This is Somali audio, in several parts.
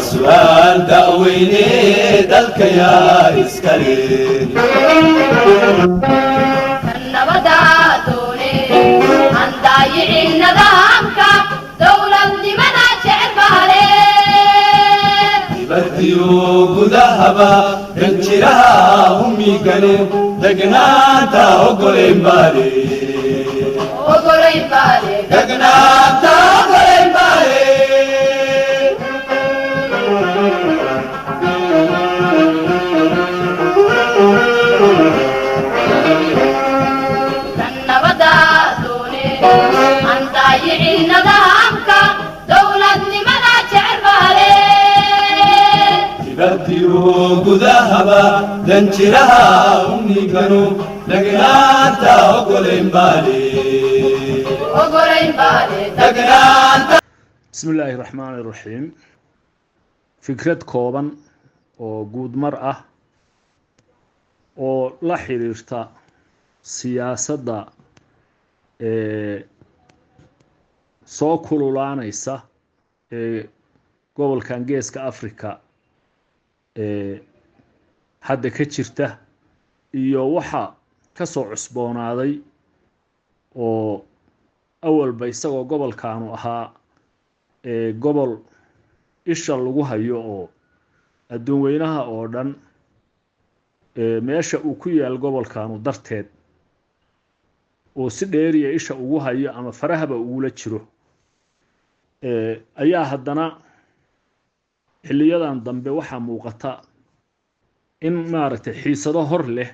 Su'aal da'weyne, dalka yaa iskale? Nabada doone aan daayicin nidaamka dowladnimada jecel baale. Dibadiyo gudahaba danjiraha umigane degnaanta ogolayn baale. Ogolayn baale. Degnaanta ogolayn baale. Nabada doone aan daayicin nidaamka dowladnimada jecel baale. Dibadiyo gudahaba danjiraha umiganu degnaanta ogolayn baale. Ogolayn baale. Degnaanta. Bismi illaahi raxmaani raxiim. Fikrad kooban oo guudmar ah oo la xiriirta siyaasadda ee soo kululaanaysa ee gobolkan Geeska Africa ee hadda ka jirta iyo waxa ka soo cusboonaaday, oo awalba isagoo gobolkaanu ahaa ee gobol isha lagu hayo oo adduun weynaha oo dhan meesha uu ku yaal gobolkaanu darteed oo si dheeriya isha ugu hayo ama farahaba ugula jiro, ayaa haddana xilliyadan dambe waxaa muuqata in maaragtay xiisado hor leh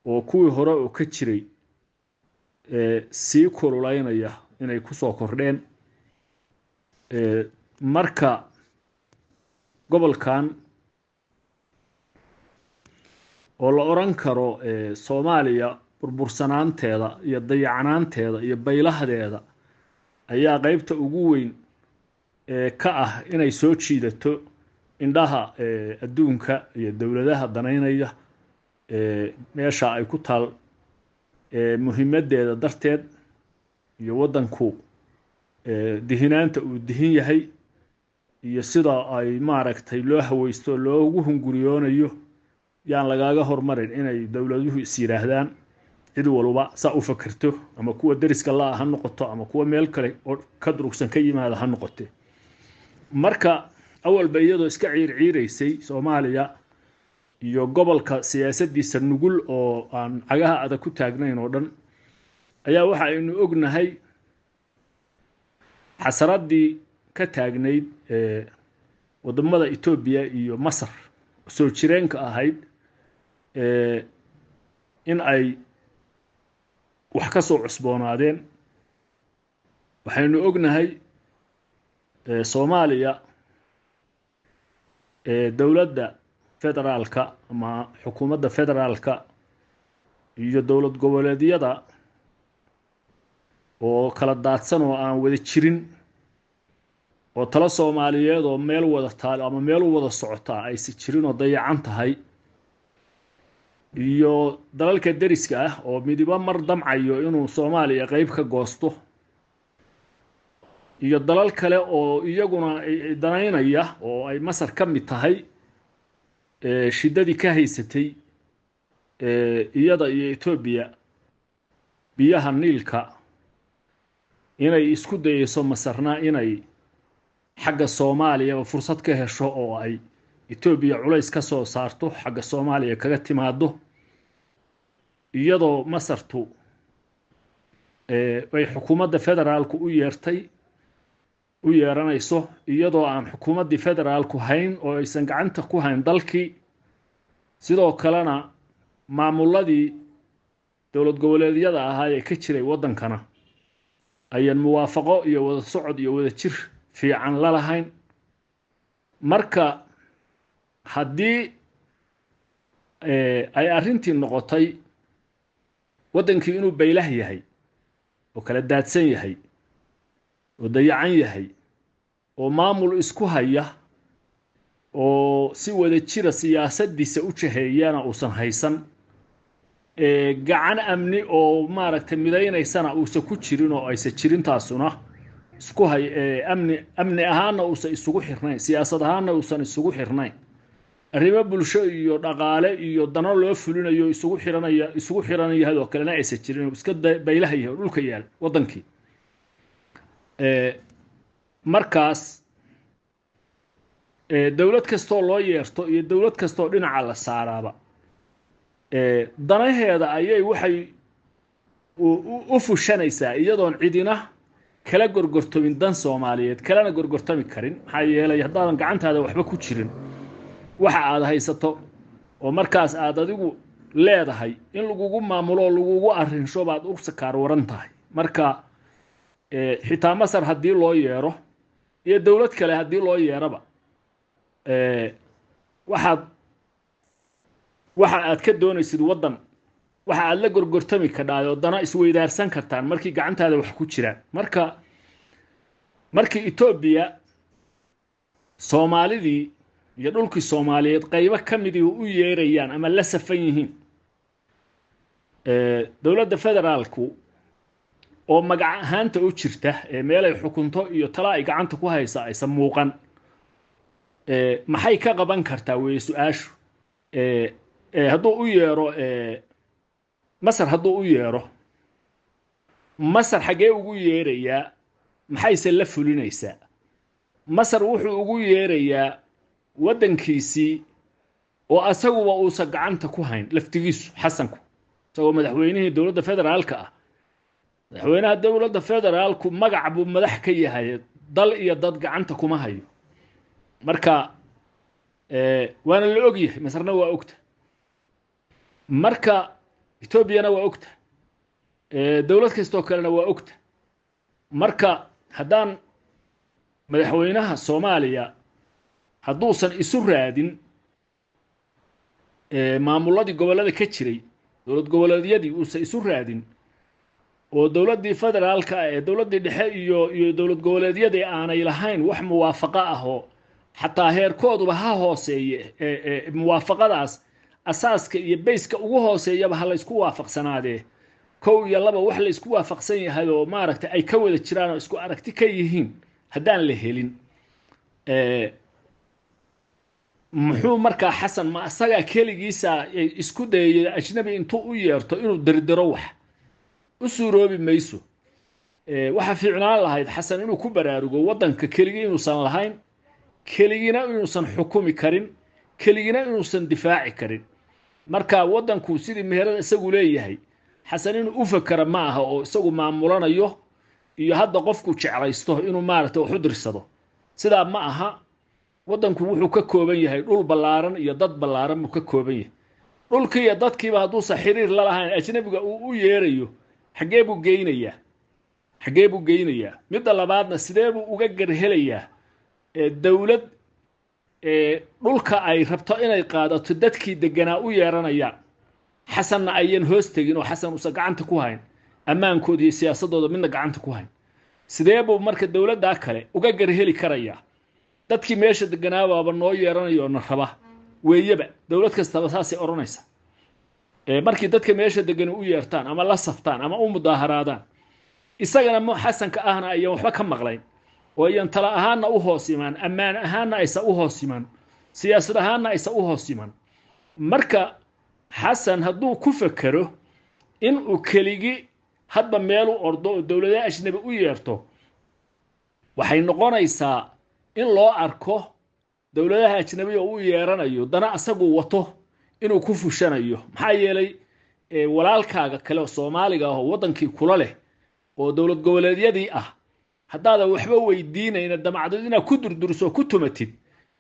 oo kuwii hore oo ka jiray sii kululaynaya inay kusoo kordheen. Marka gobolkan oo la oran karo Soomaaliya burbursanaanteeda iyo dayacnaanteeda iyo baylahdeeda ayaa qeybta ugu weyn ka ah inay soo jiidato indhaha adduunka iyo dowladaha danaynaya meesha ay ku taal muhiimaddeeda darteed iyo waddanku dihinaanta uu dihin yahay iyo sida ay maaragtay loo haweysto loogu hunguriyoonayo. Yaan lagaaga hormarin inay dowladuhu is yidhaahdaan, cid walba saa u fakerto, ama kuwa deriska la-a ha noqoto ama kuwa meel kale oo ka durugsan ka yimaada ha noqote. Marka awalba iyadoo iska ciirciireysay Soomaaliya iyo gobolka siyaasaddiisa nugul oo aan cagaha adag ku taagnayn oo dhan, ayaa waxa aynu ognahay xasaraddii ka taagnayd waddamada Etoobiya iyo Masar soo jireenka ahayd in ay wax ka soo cusboonaadeen. Waxaynu ognahay Soomaaliya dowladda federaalka ama xukuumadda federaalka iyo dowlad goboleedyada oo kala daadsan oo aan wada jirin oo talo Soomaaliyeed oo meel wada taal ama meel u wada socotaa aysi jirin oo dayacan tahay, iyo dalalka deriska ah oo midibo mar damcayo inuu Soomaaliya qeyb ka goosto, iyo dalal kale oo iyaguna danaynaya oo ay Masar ka mid tahay, shiddadii ka haysatay iyada iyo Etoobiya biyaha Niilka, inay isku dayeyso Masarna inay xagga Soomaaliyaba fursad ka hesho oo ay Etoobiya culays ka soo saarto xagga Soomaaliya kaga timaado, iyadoo Masartu ay xukuumadda federaalku u yeertay u yeeranayso, iyadoo aan xukuumaddii federaalku hayn oo aysan gacanta ku hayn dalkii, sidoo kalena maamuladii dowlad goboleedyada ahaa ee ka jiray waddankana ayaan muwaafaqo iyo wada socod iyo wada jir fiican la lahayn. Marka haddii ay arrintii noqotay waddankii inuu baylah yahay oo kala daadsan yahay oo dayacan yahay oo maamul isku haya oo si wada jira siyaasaddiisa u jaheeyana uusan haysan, gacan amni oo maaragtay midaynaysana uusan ku jirin oo aysan jirin, taasuna Isku hay amni ahaanna uusan isugu xirnayn, siyaasad ahaanna uusan isugu xirnayn, arrimo bulsho iyo dhaqaale iyo dano loo fulinayo isugu xiranaya isugu xiran yahay oo kalena aysan jirin, oo iska baylaha yahay oo dhulka yaal waddankii. Markaas dowlad kastoo loo yeerto iyo dowlad kastoo dhinaca la saaraaba danaheeda ayay waxay u fushanaysaa iyadoon cidina kala gorgortomin dan Soomaaliyeed, kalena gorgortami karin. Maxaa yeelay haddaadan gacantaada waxba ku jirin, waxa aad haysato oo markaas aad adigu leedahay in lagugu maamulo oo lagugu arrinsho baad u sakaar waran tahay. Marka xitaa Masar haddii loo yeero iyo dowlad kale haddii loo yeeraba, waxaad waxa aad ka doonaysid waddan waxa aad la gorgortami kadhaay oo dana isweydaarsan kartaan markii gacantaada wax ku jiraan. Marka markii Etoobiya Soomaalidii iyo dhulkii Soomaaliyeed qaybo ka midii u yeerayaan ama la safan yihiin dowladda federaalku oo magac ahaanta u jirta ee meelay xukunto iyo tala ay gacanta ku haysa aysan muuqan, maxay ka qaban kartaa weeye su-aashu. Hadduu u yeero Masar, hadduu u yeero Masar, xaggee ugu yeerayaa? Maxayse la fulinaysaa? Masar wuxuu ugu yeerayaa waddankiisii oo asaguba uusan gacanta ku hayn laftigiisu. Xasanku isagoo madaxweynihii dowladda federaalka ah, madaxweynaha dowladda federaalku magac buu madax ka yahay, dal iyo dad gacanta kuma hayo. Marka waana la og yahay, Masarna waa ogta, marka Etoobiyana waa ogta, dowlad kastoo kalena waa ogta. Marka haddaan madaxweynaha Soomaaliya hadduusan isu raadin maamuladii gobollada ka jiray, dowlad goboleedyadii uusan isu raadin, oo dowladdii federaalka ee dowladdii dhexe iyo dowlad goboleedyadii aanay lahayn wax muwaafaqo ah oo xataa heerkooduba ha hooseeye, muwaafaqadaas asaaska iyo bayska ugu hooseeyaba ha laysku waafaqsanaadee, kow iyo laba wax laysku waafaqsan yahay oo maaragtay ay ka wada jiraan oo isku aragti ka yihiin haddaan la helin, muxuu markaa Xasan ma asagaa keligiisa isku dayay ajnabi intuu u yeerto inuu dirdiro? Wax u suuroobi mayso. Waxaa fiicnaan lahayd Xasan inuu ku baraarugo waddanka keligii inuusan lahayn, keligina inuusan xukumi karin, keligina inuusan difaaci karin. Marka waddanku sidii meherada isagu leeyahay Xasan inuu u fakera ma aha oo isagu maamulanayo iyo hadda qofku jeclaysto inuu maaragtay wax u dirsado, sidaa ma aha. Waddanku wuxuu ka kooban yahay dhul ballaaran iyo dad ballaaran buu ka kooban yahay. Dhulkii iyo dadkiiba hadduusan xiriir la lahayn ajnabiga uu u yeerayo, xaggee buu geynayaa? Xaggee buu geynayaa? Midda labaadna, sidee buu uga garhelayaa dowlad dhulka ay rabto inay qaadato dadkii deganaa u yeeranayaan, Xasanna ayan hoos tegin oo Xasan uusan gacanta ku hayn ammaankooda iyo siyaasadooda midna gacanta ku hayn? Sidee buu marka dowladdaa kale uga garheli karayaa? Dadkii meesha deganaa baaba noo yeeranayo oo na raba weeyaba, dowlad kastaba saasay odhanaysa. Markii dadka meesha degani u yeertaan ama la saftaan ama u mudaaharaadaan, isagana mo Xasanka ahna ayan waxba ka maqlayn oo ayan tala ahaanna u hoos imaan, ammaan ahaanna aysan u hoos imaan, siyaasad ahaanna aysan u hoos imaan. Marka Xasan hadduu ku fekero in uu keligi hadba meel u ordo oo dowladaha ajnabi u yeerto, waxay noqonaysaa in loo arko dowladaha ajnabiga u yeeranayo dana asagu wato inuu ku fushanayo. Maxaa yeelay walaalkaaga kale oo Soomaaliga ah oo waddankii kula leh oo dowlad goboleedyadii ah haddaadan waxba weydiinayna damacdood inaad ku durduriso oo ku tumatid,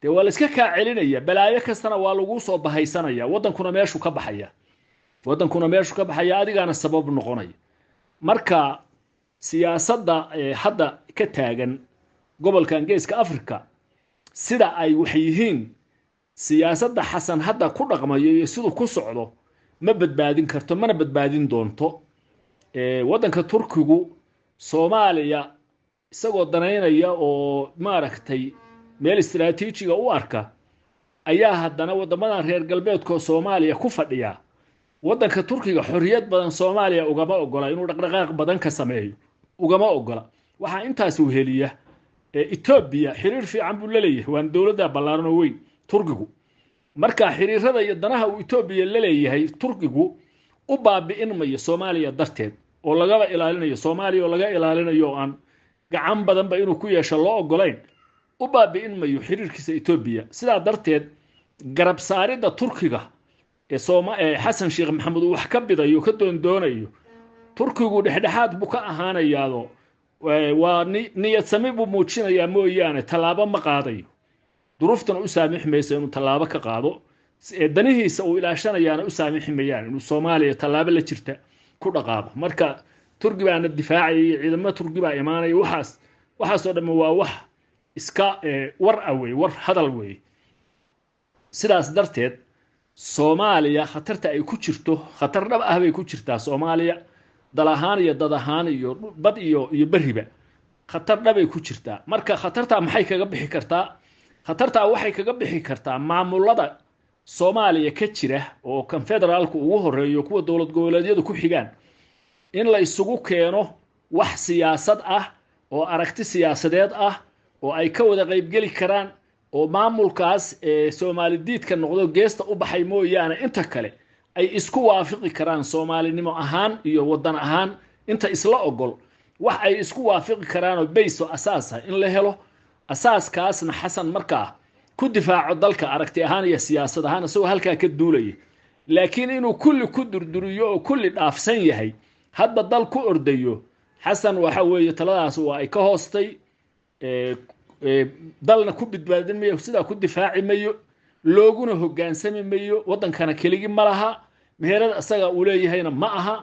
dee waa la iska kaa celinaya, balaayo kastana waa laguu soo bahaysanaya, waddankuna meeshuu ka baxaya, waddankuna meeshuu ka baxaya, adigaana sabab noqonaya. Marka siyaasadda hadda ka taagan gobolkan Geeska Africa sida ay wax yihiin, siyaasadda Xasan hadda ku dhaqmayo iyo siduu ku socdo ma badbaadin karto, mana badbaadin doonto. Waddanka Turkigu Soomaaliya isagoo danaynaya oo maaragtay meel istiraatiijiga u arka ayaa haddana waddamadan reer galbeedkoo Soomaaliya ku fadhiya, waddanka Turkiga xorriyad badan Soomaaliya ugama ogola inuu dhaqdhaqaaq badan ka sameeyo, ugama ogola. Waxaa intaas weheliya Etoobiya xiriir fiican buu la leeyahay, waana dowladda ballaaran oo weyn Turkigu. Marka xiriirada iyo danaha uu Etoobiya la leeyahay Turkigu u baabi'in mayo Soomaaliya darteed, oo lagaba ilaalinayo Soomaaliya, oo laga ilaalinayo oo aan gacan badanba inuu ku yeesho loo ogolayn, u baabi'in mayo xiriirkiisa Etoobiya. Sidaa darteed garab saaridda Turkiga ee Xasan Sheekh Maxamuud uu wax ka bidayo, ka doondoonayo, Turkigu dhexdhexaad buu ka ahaanayaado waa niyad sami buu muujinayaa mooyaane tallaabo ma qaadayo. Duruuftana u saamixi mayso inuu tallaabo ka qaado, danihiisa uu ilaashanayaana u saamixi mayaan inuu Soomaaliya tallaabo la jirta ku dhaqaaqo. Marka Turki baana difaacaya iyo ciidamada Turki baa imaanaya, waxaasoo dhamme waa wax iska war ah wey, war hadal wey. Sidaas darteed Soomaaliya khatarta ay ku jirto, khatar dhab ah bay ku jirtaa. Soomaaliya dal ahaan iyo dad ahaan iyo bad iyo berriba khatar dhabay ku jirtaa. Marka khatartaa maxay kaga bixi kartaa? Khatartaa waxay kaga bixi kartaa maamulada Soomaaliya ka jira oo kan federaalku ugu horeeyo, kuwa dowlad goboleedyadu ku xigaan, in la isugu keeno wax siyaasad ah oo aragti siyaasadeed ah oo ay ka wada qaybgeli karaan, oo maamulkaas ee Soomaali diidka noqdo geesta u baxay mooyaane inta kale ay isku waafiqi karaan Soomaalinimo ahaan iyo waddan ahaan. Inta isla ogol wax ay isku waafiqi karaanoo bayso asaas ah in la helo, asaaskaasna Xasan markaa ku difaaco dalka aragti ahaan iyo siyaasad ahaan isagoo halkaa ka duulaya. Laakiin inuu kulli ku durduriyo oo kulli dhaafsan yahay hadba dal ku ordayo Xasan, waxa weeye taladaas waa ay ka hoostay. Dalna ku badbaadin mayo, sidaa ku difaaci mayo, looguna hoggaansami mayo. Waddankana keligi ma laha, meherada isaga uu leeyahayna ma aha,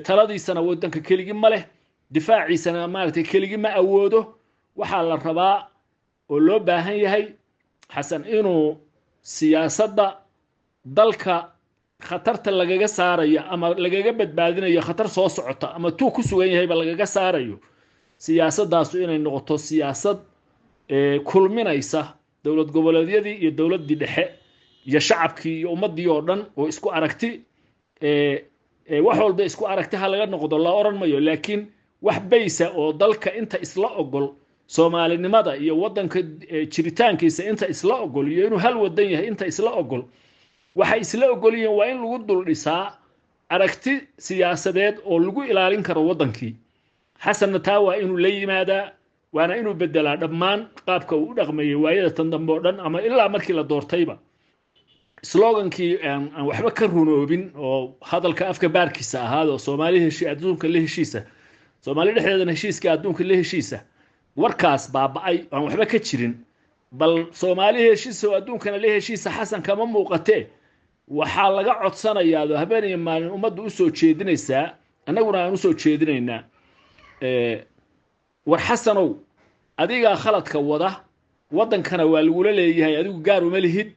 taladiisana waddanka keligi ma leh, difaaciisana maaragtay keligi ma awoodo. Waxaa la rabaa oo loo baahan yahay Xasan inuu siyaasadda dalka khatarta lagaga saarayo ama lagaga badbaadinayo khatar soo socota ama tuu ku sugan yahayba lagaga saarayo, siyaasaddaasu inay noqoto siyaasad kulminaysa dowlad goboleedyadii iyo dowladdii dhexe iyo shacabkii iyo ummaddii oo dhan oo isku aragti. Wax walba isku aragti ha laga noqdo la oran mayo, laakiin wax baysa oo dalka inta isla ogol Soomaalinimada iyo waddanka jiritaankiisa inta isla ogol iyo inuu hal wadan yahay inta isla ogol waxay isla ogol yihiin, waa in lagu dul dhisaa aragti siyaasadeed oo lagu ilaalin karo waddankii. Xasanna taa waa inuu la yimaadaa, waana inuu bedelaa dhammaan qaabka uu u dhaqmayay waayada tan dambe oo dhan ama ilaa markii la doortayba. Slogankii aan waxba ka runoobin oo hadalka afka baarkiisa ahaad oo Soomaali heshi adduunka la heshiisa, Soomaali dhexdeedana heshiiska adduunka la heshiisa, warkaas baaba'ay aan waxba ka jirin. Bal Soomaali heshiisa oo adduunkana la heshiisa Xasan kama muuqatee. Waxaa laga codsanayaa oo habeen iyo maalin ummaddu u soo jeedinaysaa, annaguna aan u soo jeedinaynaa, war Xasanow, adigaa khaladka wada, waddankana waa lagula leeyahay, adigu gaar uma lihid,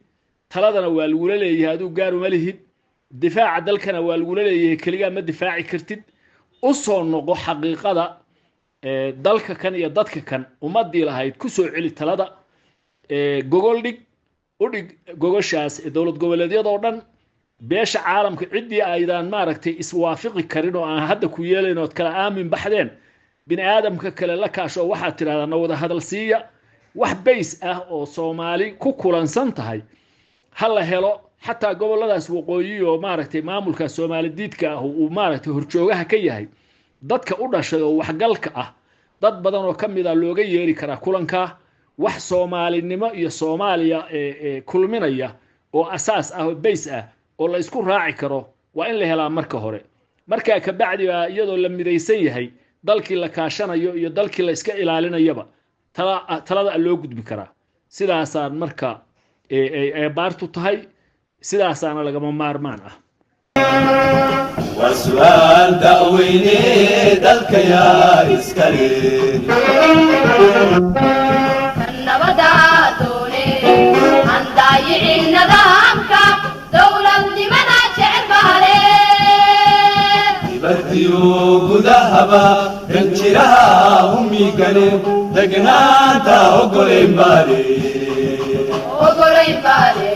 taladana waa lagula leeyahay, adigu gaar uma lihid, difaaca dalkana waa lagula leeyahay, keligaa ma difaaci kartid. U soo noqo xaqiiqada dalka kan iyo dadka kan ummaddii lahayd, ku soo celi talada, gogol dhig, u dhig gogoshaas dowlad goboleedyadoo dhan, beesha caalamka, ciddii aydaan maaragtay iswaafiqi karin oo aan hadda ku yeelayn ood kala aamin baxdeen, bini aadamka kale la kaasho. Waxaad tidhahdaa na wada hadal siiya, wax bays ah oo Soomaali ku kulansan tahay ha la helo. Xataa gobolladaas waqooyi oo maaragtay maamulka Soomaali diidka ah uu maaragtay horjoogaha ka yahay, dadka u dhashay oo waxgalka ah dad badan oo ka mid a looga yeeri karaa kulankaa. Wax Soomaalinimo iyo Soomaaliya kulminaya oo asaas ah oo bays ah oo la isku raaci karo waa in la helaa marka hore. Markaa kabacdi baa iyadoo la midaysan yahay dalkii la kaashanayo iyo dalkii la iska ilaalinayaba talada loo gudbi karaa. Sidaasaan marka baartu tahay, sidaasaana lagama maarmaan ah. Waa su'aal da'weyne, dalka yaa iskale? Nabada doone aan daayicin nidaamka dowladnimada jecel baale. Dibadiyo gudahaba danjiraha humigane degnaanta ogolayn baale.